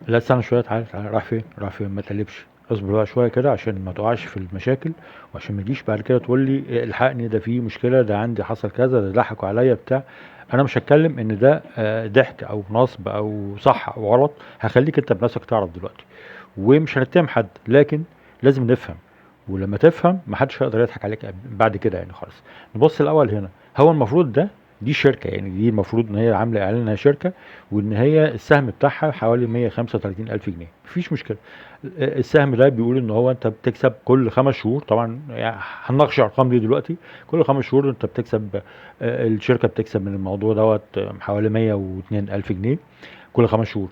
لا استنى شويه، تعالى تعالى، راح فين؟ راح فين؟ ما تقلبش، اصبر بقى شوية كده عشان ما تقعش في المشاكل، وعشان ما تجيش بعد كده تقول لي الحقني ده في مشكلة، ده عندي حصل كذا، ده ضحكوا عليا بتاع. انا مش هتكلم ان ده ضحك او نصب او صح او غلط، هخليك انت بنفسك تعرف دلوقتي، ومش هنتهم حد، لكن لازم نفهم، ولما تفهم محدش هيقدر يضحك عليك بعد كده يعني خالص. نبص الاول هنا، هو المفروض ده دي شركة، يعني دي المفروض ان هي عاملة اعلان انها شركة، وان هي السهم بتاعها حوالي 135,000 جنيه، مفيش مشكلة. السهم ده بيقول ان هو انت بتكسب كل 5 شهور، طبعا يعني هنناقش ارقام دي دلوقتي، كل 5 شهور انت بتكسب، الشركة بتكسب من الموضوع دوت حوالي 102,000 جنيه كل 5 شهور،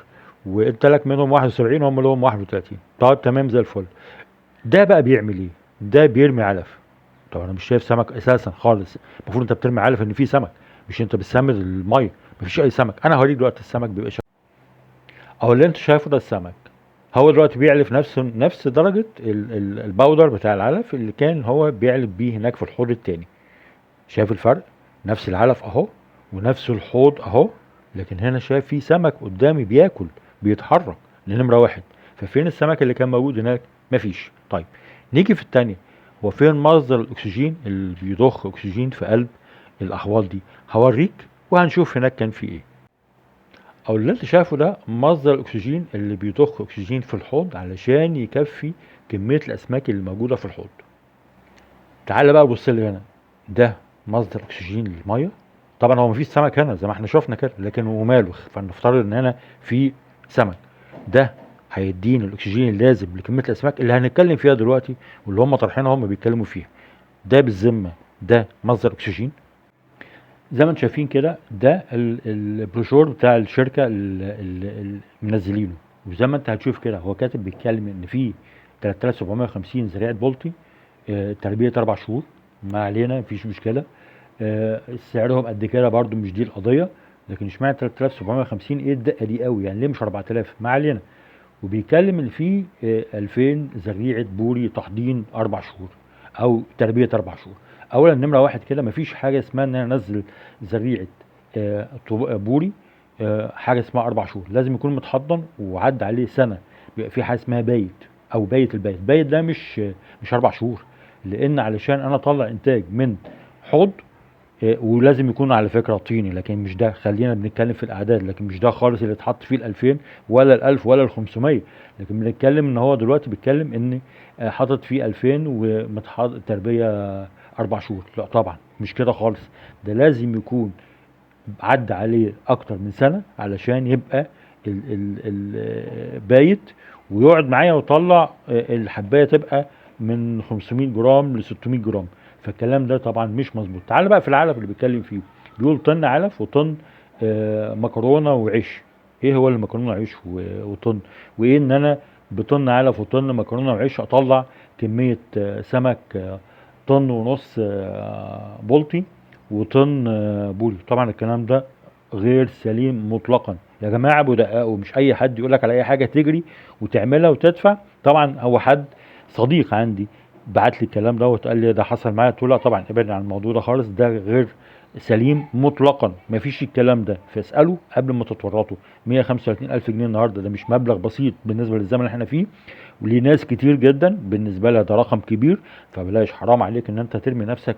وانت لك منهم 71 وهم لهم 31. طيب تمام زي الفل. ده بقى بيعمل ايه؟ ده بيرمي علف. طب انا مش شايف سمك اساسا خالص، المفروض انت بترمي علف ان في سمك، مش انت بتسمد المية، مفيش اي سمك. انا هوريك دلوقتي السمك بيبقى شكله اهو، اللي انت شايفه ده السمك. هو دلوقتي بيعلف نفس درجه الباودر بتاع العلف اللي كان هو بيعلف بيه هناك في الحوض التاني. شايف الفرق؟ نفس العلف اهو ونفس الحوض اهو، لكن هنا شايف في سمك قدامي بياكل بيتحرك، لنمره 1. ففين السمك اللي كان موجود هناك؟ مفيش. طيب نيجي في التانية، هو فين مصدر الاكسجين اللي بيضخ اكسجين في قلب الاحواض دي؟ هوريك وهنشوف هناك كان في ايه. او اللي انت شايفه ده مصدر الاكسجين اللي بيضخ اكسجين في الحوض علشان يكفي كمية الاسماك اللي موجودة في الحوض. تعال بقى بص لي هنا، ده مصدر اكسجين للمية. طبعا هو مفيش سمك هنا زي ما احنا شفنا كده، لكن وماله، فلنفترض ان هنا في سمك، ده هيدينا الاكسجين اللازم لكمية الاسماك اللي هنتكلم فيها دلوقتي واللي هم طرحينها هم بيتكلموا فيها. ده بالذمة ده مصدر اكسجين؟ زي ما انتم شايفين كده ده البروشور بتاع الشركة اللي منزلينه، وزي ما انت هتشوف كده هو كاتب بيتكلم ان في 3750 زريعة بلطي، تربية 4 شهور، ما علينا مفيش مشكلة، سعرهم قد كده برضو مش دي القضية، لكن اشمعنى 3750؟ ايه الدقة دي قوي يعني، ليه مش 4000؟ ما علينا. وبيتكلم ان في 2000 زريعة بوري تحضين 4 شهور او تربية 4 شهور. اولا نمرة 1 كده مفيش حاجة اسمها ان انا انزل زريعة، بوري، حاجة اسمها 4 شهور، لازم يكون متحضن وعدى عليه سنة، بيبقى في حاجة اسمها بايت او بايت البايت. بايت ده مش 4 شهور، لان علشان انا اطلع انتاج من حوض، ولازم يكون على فكرة طيني، لكن مش ده، خلينا بنتكلم في الاعداد، لكن مش ده خالص اللي اتحط فيه الألفين ولا الألف ولا الخمسمية، لكن بنتكلم ان هو دلوقتي بيتكلم ان، حاطط فيه 2000 ومتحط تربية 4 شهور. لا طبعا مش كده خالص، ده لازم يكون عدى عليه اكتر من سنة علشان يبقى بايت ويقعد معايا ويطلع، الحباية تبقى من 500 جرام ل 600 جرام. فالكلام ده طبعا مش مظبوط. تعال بقى في العلف اللي بيتكلم فيه، بيقول طن علف وطن، مكرونه وعيش. ايه هو المكرونه وعيش وطن؟ وايه ان انا بطن علف وطن مكرونه وعيش اطلع كمية، سمك، طن ونص، بلطي وطن، بوري؟ طبعا الكلام ده غير سليم مطلقا يا جماعة، بدققوا، مش اي حد يقول لك على اي حاجة تجري وتعملها وتدفع. طبعا هو حد صديق عندي بعت لي الكلام ده وقال لي ده حصل معايا، قلت له لا طبعا ابعد عن الموضوع ده خالص، ده غير سليم مطلقا، مفيش الكلام ده، فاسألوا قبل ما تتورطوا. 135,000 جنيه النهارده ده مش مبلغ بسيط بالنسبة للزمن اللي احنا فيه، ولناس كتير جدا بالنسبة لها ده رقم كبير، فبلاش، حرام عليك ان انت ترمي نفسك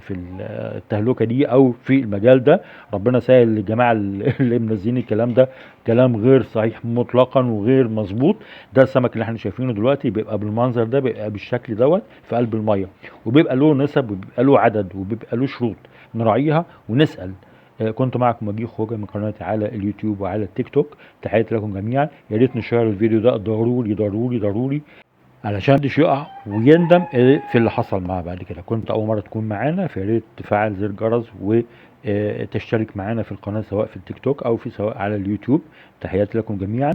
في التهلكة دي او في المجال ده. ربنا سهل للجماعة اللي منزلين الكلام ده، كلام غير صحيح مطلقا وغير مظبوط. ده السمك اللي احنا شايفينه دلوقتي بيبقى بالمنظر ده، بيبقى بالشكل دوت في قلب المية، وبيبقى له نسب وبيبقى له عدد وبيبقى له شروط نراعيها ونسأل. كنت معكم وجيه خوجة من قناتي على اليوتيوب وعلى التيك توك. تحياتي لكم جميعا، يا ريت نشير الفيديو ده ضروري ضروري ضروري علشان محدش يقع ويندم في اللي حصل معاه بعد كده. كنت اول مرة تكون معانا، فيا ريت تفعل زر الجرس وتشترك معانا في القناة سواء في التيك توك او سواء على اليوتيوب. تحياتي لكم جميعا.